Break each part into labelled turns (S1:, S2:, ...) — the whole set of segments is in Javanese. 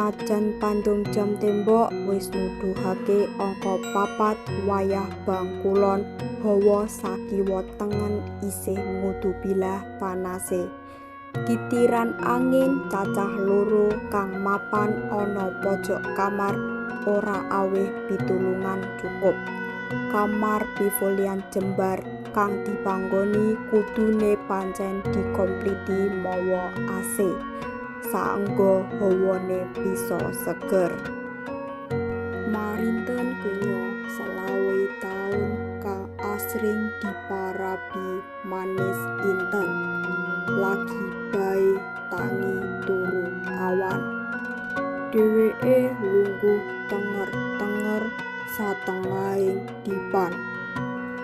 S1: Senajan pandum jam tembok wis nuduhake angka 4 wayah bangkulon, hawa sakiwa tengen isih ngudubilah panase. Kitiran angin cacah loro kang mapan ana pojok kamar ora awih pitulungan cukup. Kamar Pivolian jembar kang dipanggoni kudune pancen dikompliti mawa AC. Saengga hawane bisa seger. Marinten kenya 25 taun kang asring diparabi Manis Inten. Lagi bae tangi turu awan. Dheweke lungguh tenger-tenger satengahing dipan.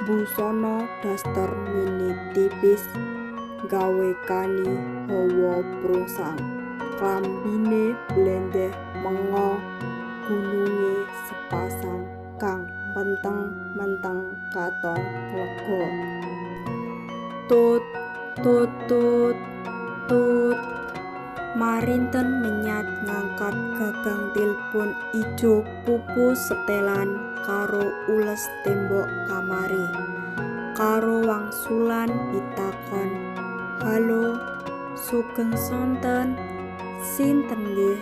S1: Busana daster mini tipis gawe kani hawa prungsang. Klambine blendeh menga gununge sepasang kang menteng-menteng katon lega. Tut tut tut tut. Marinten menyat ngangkat gagang tilpun ijo pupu setelan karo ules tembok kamare. Karo wangsulan pitakon, "Halo, sugeng sonten, sinten nggih?"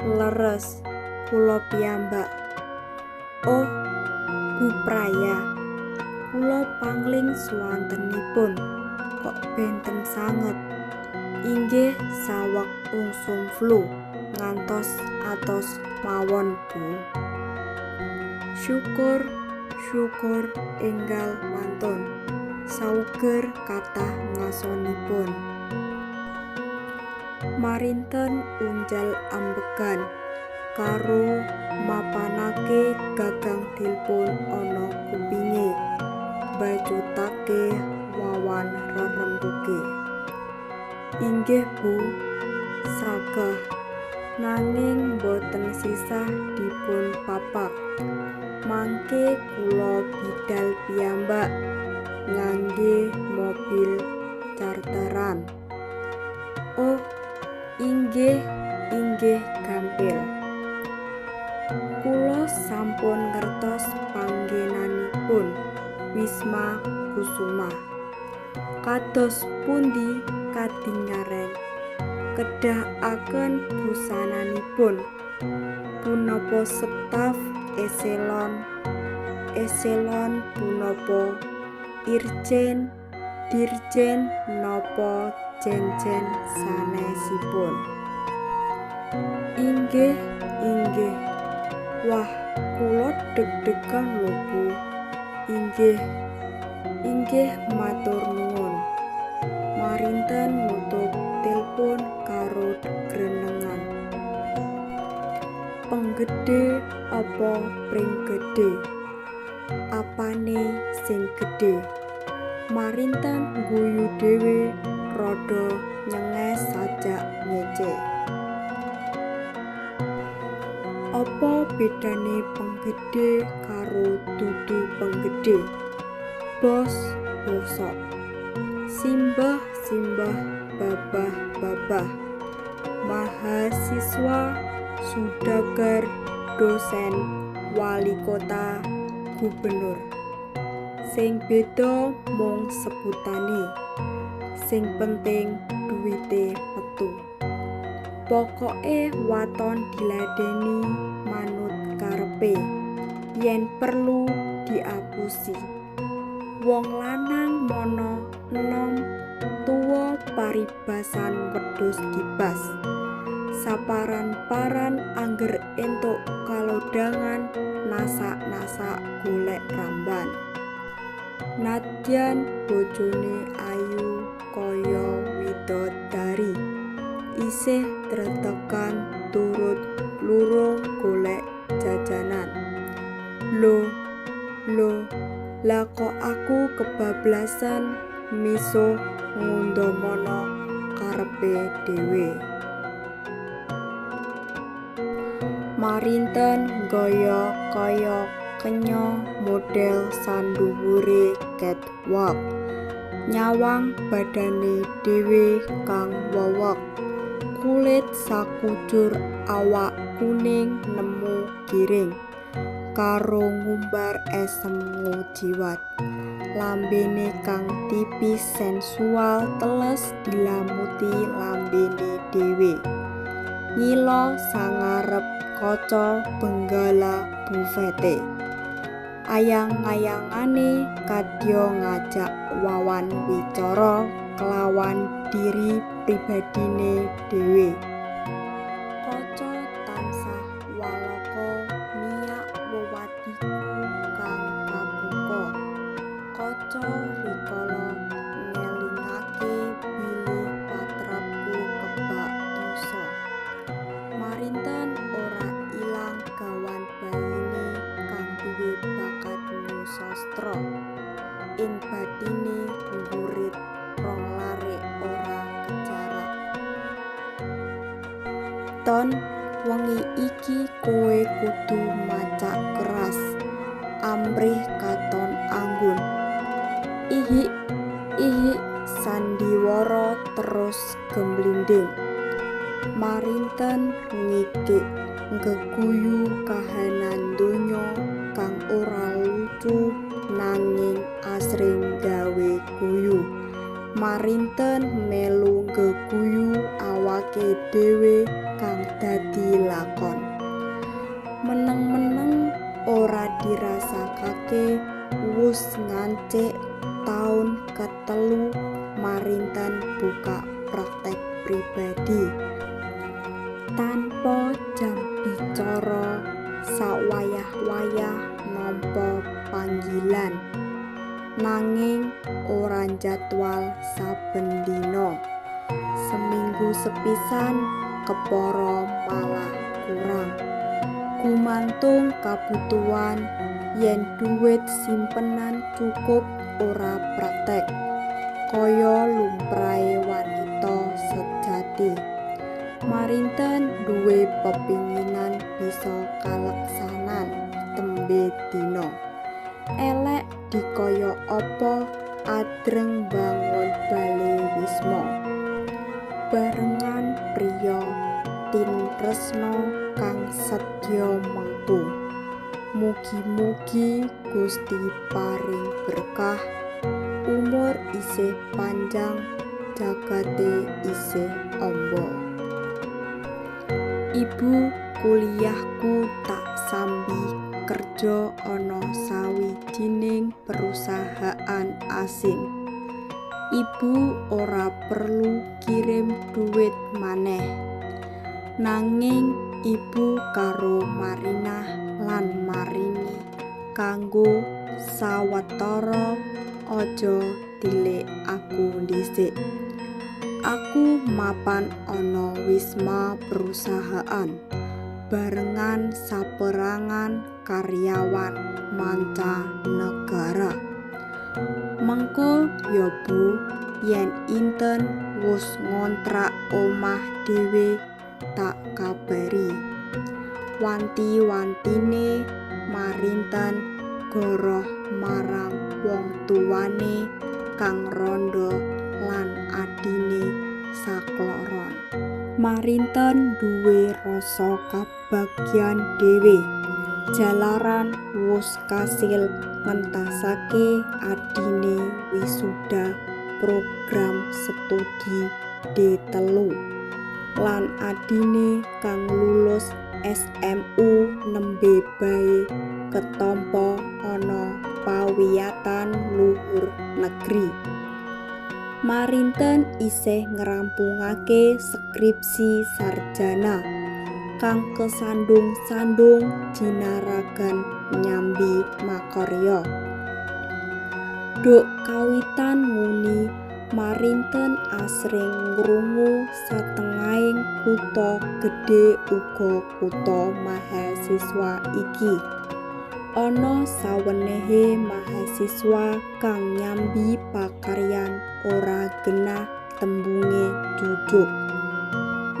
S1: "Leres, kula piyambak." "Oh, Bu Praya, kula pangling swantenipun, kok benten sanget?" "Inggih saweg ungsum flu, ngantos atos mawon, Bu." "Syukur, syukur enggal wantun. Sauger kathah ngasonipun." Marinten unjal ambegan karo mapanake gagang tilpun ana kupinge, bacutake wawan rerembuke. "Inggih Bu, sragah, nanging boten sisah dipun papak. Mangke kula bidal piyambak ngangge mobil charteran." "Oh, inggih, inggih gampil. Kula sampun ngertos panggenanipun, Wisma Kusuma. Kados pundi kadingaren? Kedahaken busananipun. Punapa staf eselon, eselon punapa irjen, dirjen napa jenjen sanesipun?" "Inggih, inggih. Wah, kula deg-degan lho, Bu." "Inggih, inggih matur nuwun." Marinten nutup tilpun karo grenengan. Penggede apa pringgede? Apane sing gedhe? Marinten ngguyu dhewe rada nyenges sajak ngece. Apa bedane penggede karo dudu penggede? Bos bosok. Simbah simbah babah babah. Mahasiswa, sudagar, dosen, wali kota, gubernur. Sing beda mung sebutane, sing penting duwite metu. Pokoke waton diladeni manut karepe, yen perlu diapusi. Wong lanang mono enom tuwa paribasan wedhus kibas. Saparan-paran angger entuk kalodhangan nasak-nasak golek ramban. Nadyan bojone ayu kaya widodari, isih tretekan turut lurung golek jajanan. Lho, lho, lah kok aku kebablasan misuh ngundhamana karepe dhewe. Marinten gaya kaya kenya model sanduwure catwalk, nyawang badane dhewe kang wewek, Kulit sakujur awak kuning nemu giring. Karo ngumbar esem ngujiwat. Lambene kang tipis sensual teles dilamuti lambene dhewe. Ngila sangarep kaca benggala bufete. Ayang-ayangane kadya ngajak wawan wicara kelawan diri pribadine dhewe. Kaca tansah walaka miyak wewadiku kang kabuka. Kaca rikala ngelingake bilih patrapku kebak dosa. Marinten ora ilang gawan bayine kang duwe bakat nyusastra. Ing batine nggurit rong larik ora kejarak. Ton, wengi iki kowe kudu macak keras amrih katon anggun. Ihik ihik sandiwara terus gemlinding. Marinten ngikik nggeguyu kahanan donya kang ora lucu nanging asring gawe guyu. Marinten melu nggeguyu awake dhewe kang dadi lakon. Meneng-meneng ora dirasakake wus ngancik taun ketelu Marinten buka praktek pribadi. Tanpa jam bicara sawayah-wayah nampa panggilan. Nanging ora jadwal saben dina. Seminggu sepisan kepara malah kurang. Gumantung kabutuhan yen duit simpenan cukup ora praktek. Kaya lumrahe wanita sejati. Marinten duwe pepinginan bisa kaleksanan tembe dina. Elek dikaya apa adreng bangun bale wisma. Barengan priya tinresna kang setya mengku. Mugi-mugi Gusti paring berkah, umur isih panjang, jagate isih amba. Ibu, kuliahku tak sambi kerja ana sawijining perusahaan asing. Ibu ora perlu kirim duit maneh. Nanging ibu karo Marinah lan Marini kanggo sawetara aja tilik aku dhisik. Aku mapan ana wisma perusahaan barengan saperangan karyawan manca negara. Mengko ya Bu, yen inten wus ngontrak omah dhewe tak kabari. Wanti-wantine Marinten goroh marang wong tuwane kang rondo lan adine sakloron. Marinten duwe rasa kabagyan dhewe jalaran wus kasil ngentasake adine wisuda program studi D3 lan adine kang lulus SMU nembe bae ketampa ana pawiyatan luhur negeri. Marinten isih ngrampungake skripsi sarjana kang kesandung-sandung jinaragan nyambi makarya. Duk kawitan nguni Marinten asring ngrungu satengahing kutha gedhe uga kutha mahasiswa iki. Ana sawenehe mahasiswa kang nyambi pakaryan ora genah tembunge jujuk.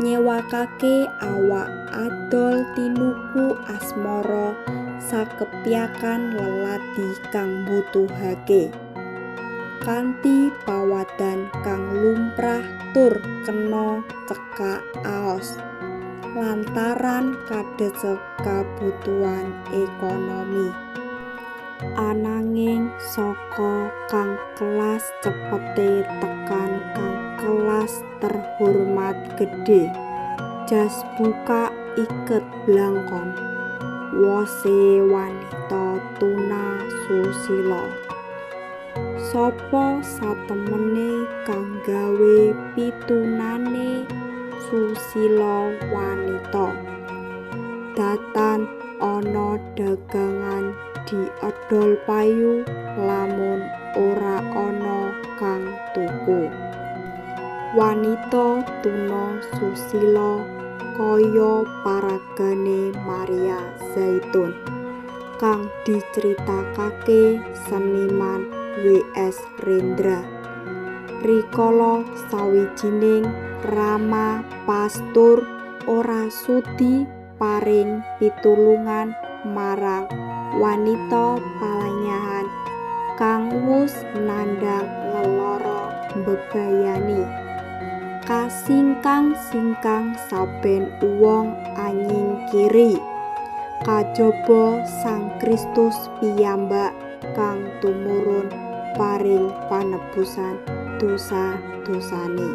S1: Nyewakake awak adol tinuku asmara sakepyakan leladi kang mbutuhake. Kanthi pawadan kang lumrah tur kena cekak aos lantaran kadesek kabutuhan ekonomi. Ananging saka kang kelas cepete tekan kang kelas terhormat gedhe, jas bukak iket blangkon, wose wanita tuna susila. Sapa satemene kang gawe pitunane susila wanita? Datan ana dagangan diedol payu lamun ora ana kang tuku. Wanita tuna susila kaya paragane Maria Zaitun kang diceritakake seniman W.S. Rendra. Rikala sawijining rama pastur ora sudi paring pitulungan marang wanita palanyahan kang wus nandhang lelara mbebayani. Kasingkang-singkang saben wong anyingkiri, kajaba Sang Kristus piyambak kang tumurun paring panebusan dosa-dosane.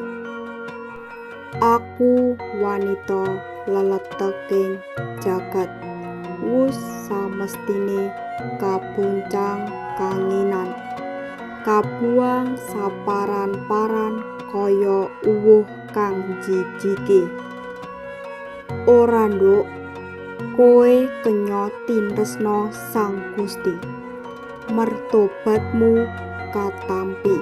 S1: Aku wanita leleteking jagat, wus samestine kabuncang kanginan, kabuang saparan-paran kaya uwuh kang jijiki. Ora nduk, kowe kenya tintresna Sang Gusti. Mertobatmu katampi.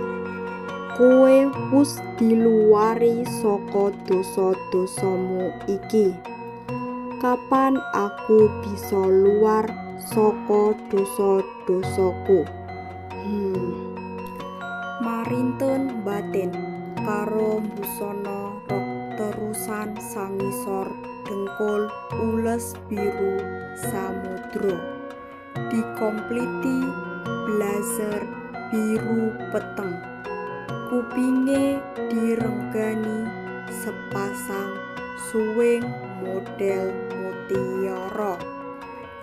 S1: Kowe wus diluwari saka dosa-dosamu iki. Kapan aku bisa luar saka dosa-dosaku? Marinten batin karo busana rok terusan sangisor dengkul ules biru samudra, dikompliti blazer biru peteng, kupinge direnggani sepasang suwing model mutiara,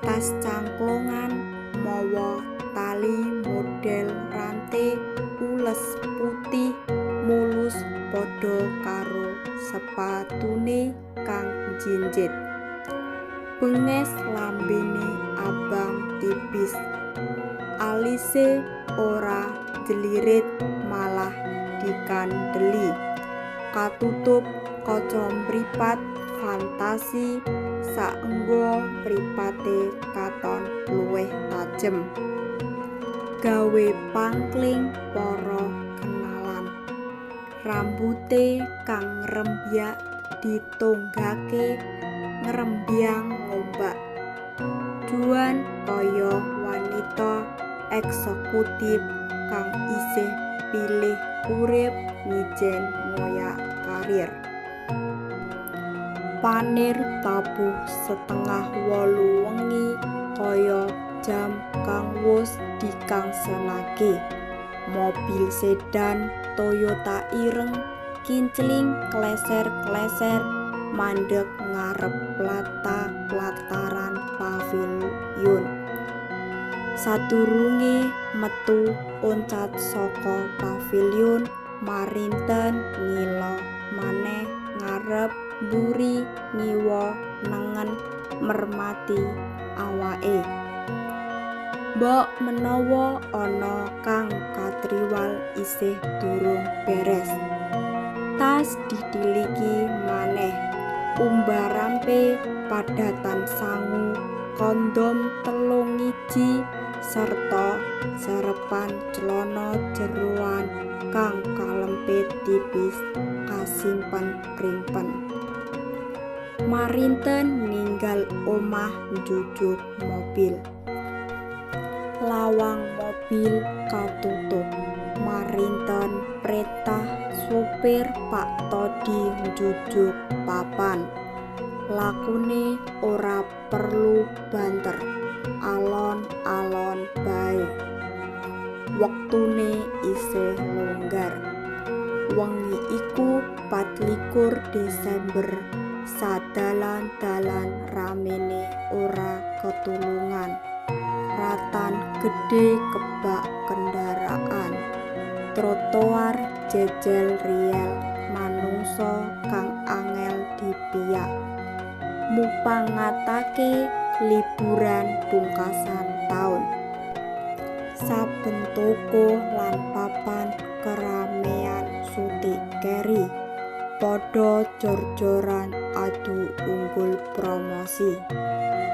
S1: tas cangklongan mawa tali model rante ules putih mulus padha karo sepatune kang jinjit. Benges lambene abang tipis, alise ora jelirit malah dikandeli, katutup kaca mripat fantasi saengga mripate katon luwih tajem, gawe pangkling para kenalan. Rambute kang ngrembyak ditonggake ngrembyang ngombak. Juan kaya wanita eksekutif kang isih pilih urip ngijen ngoyak karir. Panir tabuh 7:30 wengi kaya jam kang wus dikangsenake. Mobil sedan Toyota ireng kincling kleser-kleser mandek ngarep plataran pavilion. Sadurunge metu oncat saka pavilion, Marinten ngila maneh ngarep mburi ngiwa nengen mermati awake. Mbok menawa ana kang katriwal isih durung beres. Tas ditiliki maneh, umbarampe padatan sangu, kondom 3 iji serta serepan celana jeroan kang kalempit tipis kasimpen krimpen. Marinten ninggal omah njujuk mobil. Lawang mobil katutup. Marinten perintah supir Pak Todi njujuk papan. Lakune ora perlu banter, alon-alon bae. Wektune isih longgar. Wengi iku 24 Desember, sadalan-dalan ramene ora ketulungan. Ratan gedhe kebak kendaraan. Trotoar jejel riel manungsa kang angel dipiyak. Mupangatake liburan pungkasan taun. Saben toko lan papan keramean sutik keri. Padha jor-joran adu unggul promosi.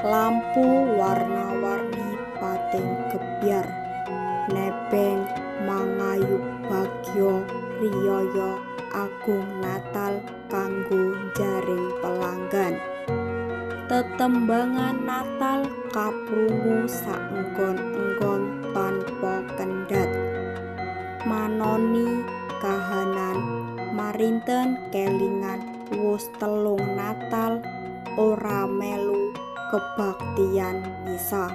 S1: Lampu warna-warni pating gebyar. Nebeng mangayu bagya riyaya agung Natal kanggo njaring pelanggan. Tetembangan Natal kaprungu saenggon-enggon tanpa kendhat. Manoni kahanan marinten kelingan wus 3 Natal ora melu kebaktian misa.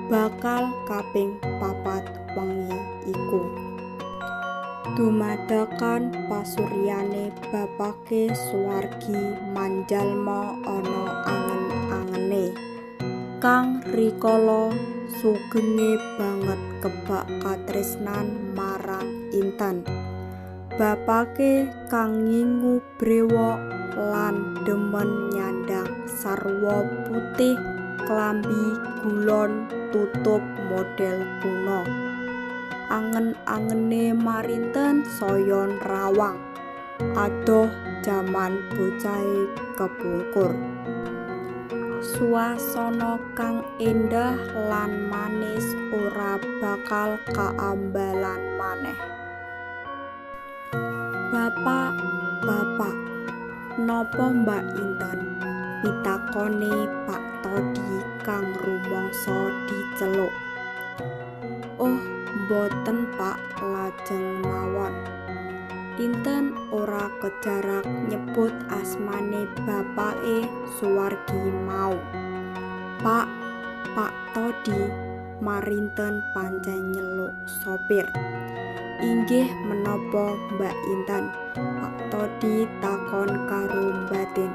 S1: Bakal kaping 4 wengi iku. Dumadakan pasuryane bapake Suwargi manjalma ana angen-angene. Kang rikala sugenge banget kebak katresnan marang Intan. Bapake kang ngingu brewok lan demen nyandang sarwa putih klambi gulon tutup model kuno. Angen-angene marinten saya nrawang. Adoh jaman bocahe kepungkur. Suasana kang endah lan manis ora bakal kaambalan maneh. Bapak, bapak, napa Mbak Intan? Pitakone Pak Todi kang rumangsa diceluk. Oh, mboten Pak, lajeng mawon. Intan ora kejarak nyebut asmane bapake Suwargi mau. Pak, Pak Todi, marinten pancen nyeluk sopir. Inggih menapa Mbak Intan? Pak Todi takon karo batin.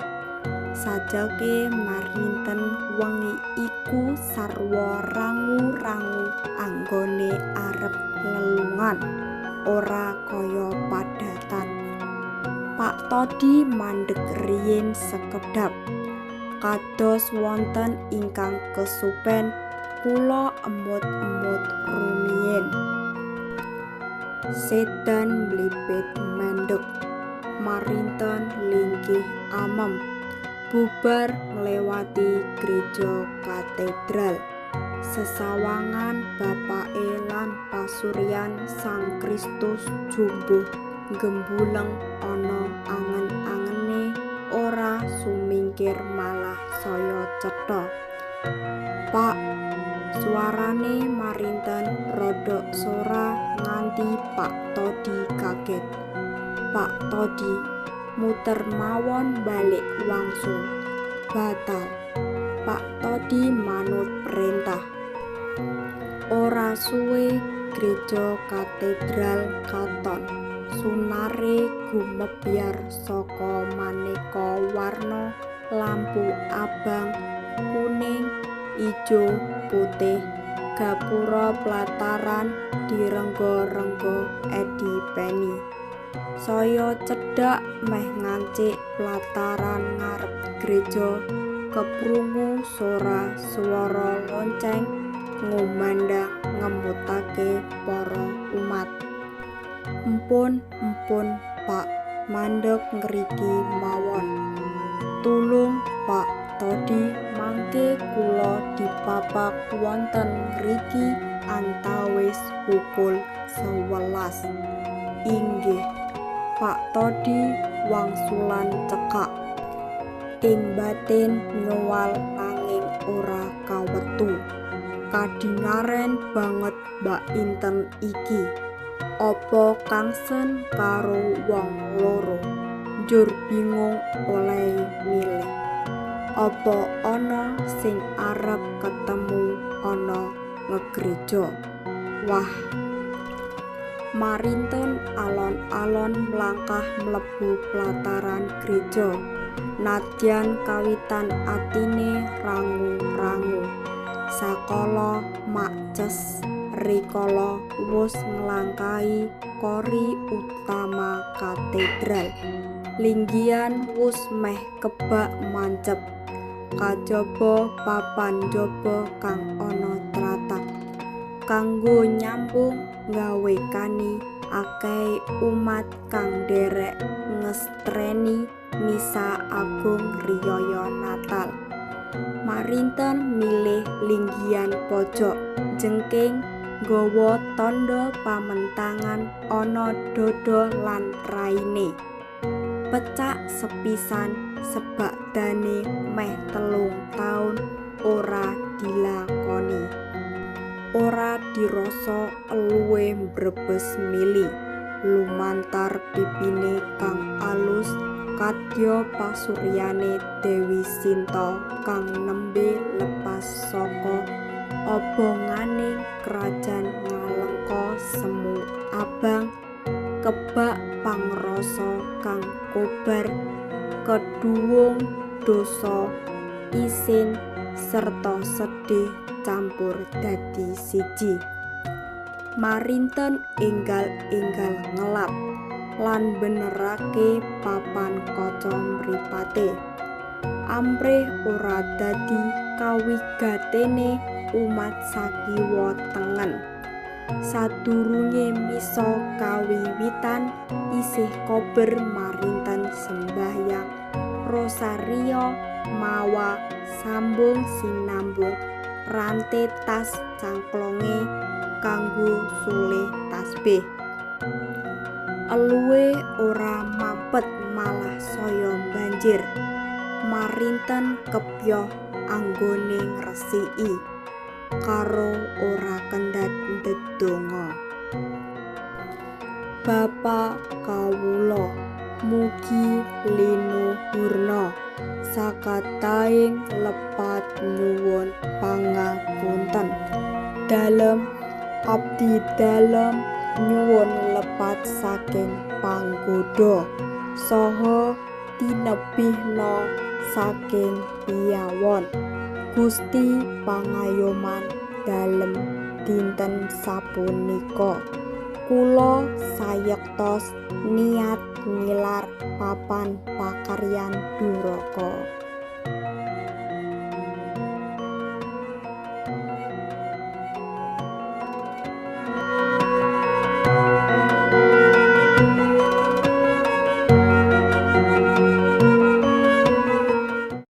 S1: Sajake marinten wengi iku sarwa rangu-rangu anggone arep lelungan, ora kaya padatan. Pak Todi mandeg riyin sekedhap. Kados wonten ingkang kesupen, kula emut-emut rumiyin. Sedan mlipit mendek, marinten linggih amem, bubar nglewati gereja katedral. Sesawangan bapake lan pasuryan Sang Kristus jumbuh gembuleng ana angen-angene ora sumingkir malah saya cetha. Pak, suarane marinten rodok sora nganti Pak Todi kaget. Pak Todi muter mawon balik wangsul. Batal. Pak Todi manut perintah. Ora suwe gereja katedral katon. Sunare gumebyar saka maneka warna lampu abang, kuning, ijo, putih. Gapura plataran direngga-rengga Edi Peni. Saya cedhak meh ngancik plataran ngarep gereja, keprungu sora lonceng ngumandang ngemutake para umat. Empun, empun, Pak, mandeg ngriki mawon. Tulung Pak Todi, mangke kula dipapak wonten ngriki antawis pukul 11. Inggih, Pak Todi wangsulan cekak. Ing batin nyuwal nanging ora kawetu. Kadingaren banget Mbak Inten iki. Apa kangsen karo wong loro? Njur bingung olehe milih. Apa ana sing arep ketemu ana ngegreja? Wah, Marinten alon-alon mlangkah mlebu plataran greja, nadyan kawitan atine rangu-rangu. Sakala makces rikala wus nglangkahi kori utama katedral. Linggihan wus meh kebak mancep, kajaba papan njaba kang ana tratag. Kanggo nyambung gawe kani akehe umat kang nderek ngestreni misa agung riyaya Natal. Marinten milih linggihan pojok jengking nggawa tandha pamentangan ana dada lan raine. Pecak sepisan sebakdane meh 3 taun ora dilakoni. Ora dirasa eluhe mbrebes mili lumantar pipine kang alus kadya pasuryane Dewi Sinta kang nembe lepas saka obonganing krajan Ngalengka semu abang kebak pangrasa kang kobar keduwung dosa isin serta sedih campur dadi siji. Marinten enggal-enggal ngelap lan benerake papan kaca mripate. Amrih ora dadi kawigatene umat sakiwa tengen. Sadurunge misa kawiwitan isih kober Marinten sembahyang rosario mawa sambung sinambung rante tas cangklonge kanggo sulih tasbih. Eluhe ora mampet malah saya banjir. Marinten kepyoh anggone ngresiki karo ora kendhat ndedonga. Bapa kawula mugi linuhurna sakatahing lepat nyuwun pangapunten. Dalem abdi dalem nyuwun lepat saking panggoda saha tinebihna saking piyawon. Gusti pangayoman dalem dinten sapunika kula sayektos niat ngilar papan pakaryan duraka.